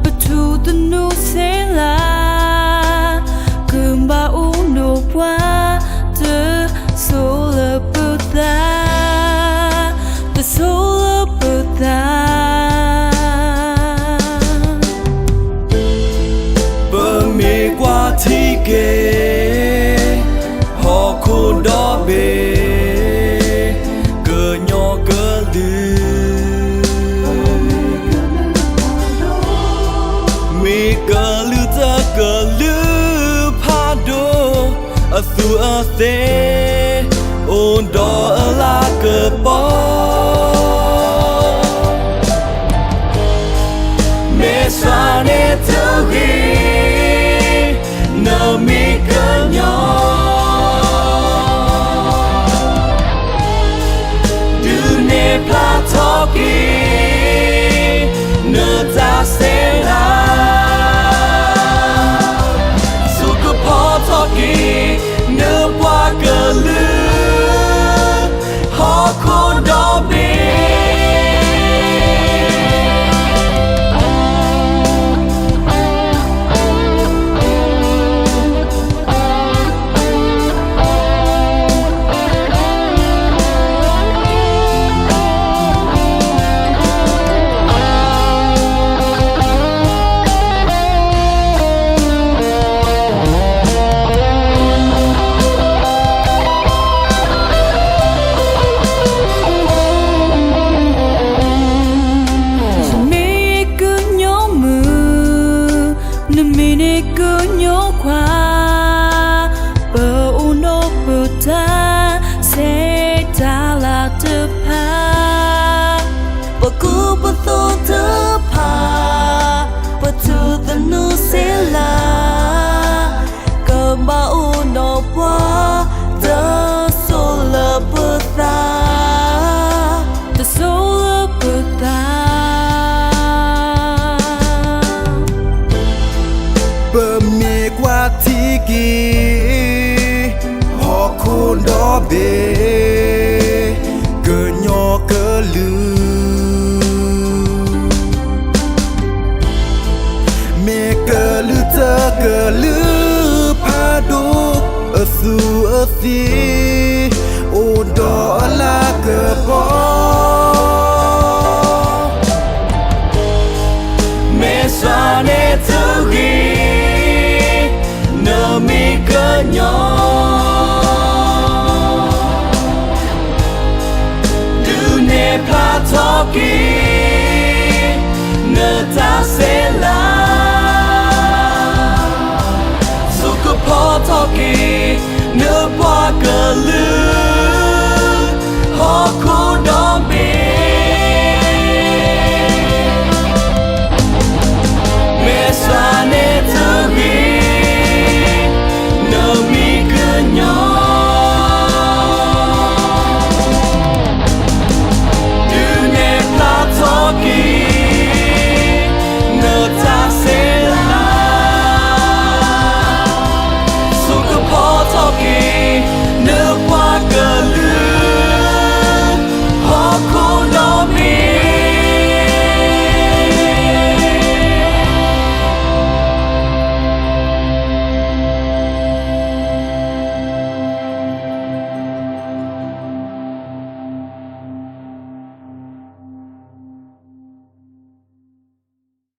ပထူၣ်သနူစ့လး, ကဘၣ်အိၣ်ဒီးပှၤ, တစိၤလၢပသး, တစိၤလၢပသး. ပမ့ၢ်ကွၢ်ထံက့ၤ ဟီၣ်ခိၣ်ဒီဘ့ၣ် ကညီကလုာ် မ့ၢ်ကလုာ်တကလုာ်ဖးဒိၣ်, အသူးအသ့ၣ် အိၣ်ဒီးအလၤကပီၤ, မဲာ်ဆှးန့ၣ်တဂ့ၤ, နမ့ၢ်ကညီ ဒုးနဲၣ်ဖျါထီၣ်က့ၤ နတၢ်ဆဲးလၤ, စူးကဖီထီၣ်က့ၤ နပှၤကလုာ် ဟီၣ်ခိၣ်ဒီဘ့ၣ်. နမ့ၢ်ကညီမုၣ်, နမ့ၢ်န့ၣ်ကညီခွါ, ပအိၣ်ဒီးပတၢ်ဆဲးတၢ်လၤတဖၣ်, ပကူပသိးတဖၣ်, ပထူၣ်သနူစ့လး, ကဘၣ်အိၣ်ဒီးပှၤ, တစိၤလၢပသး, တစိၤလၢပသး. ပမ့ၢ်ကွၢ်ထံက့ၤ ဟီၣ်ခိၣ်ဒီဘ့ၣ် ကညီကလုာ်, မ့ၢ်ကလုာ်တကလုာ်ဖးဒိၣ်, အသူးအသ့ၣ် အိၣ်ဒီးအလၤကပီၤ, မဲာ်ဆှးန့ၣ်တဂ့ၤ, နမ့ၢ်ကညီ ဒုးနဲၣ်ဖျါထီၣ်က့ၤ နတၢ်ဆဲးလၤ, စူးကဖီထီၣ်က့ၤ နပှၤကလုာ်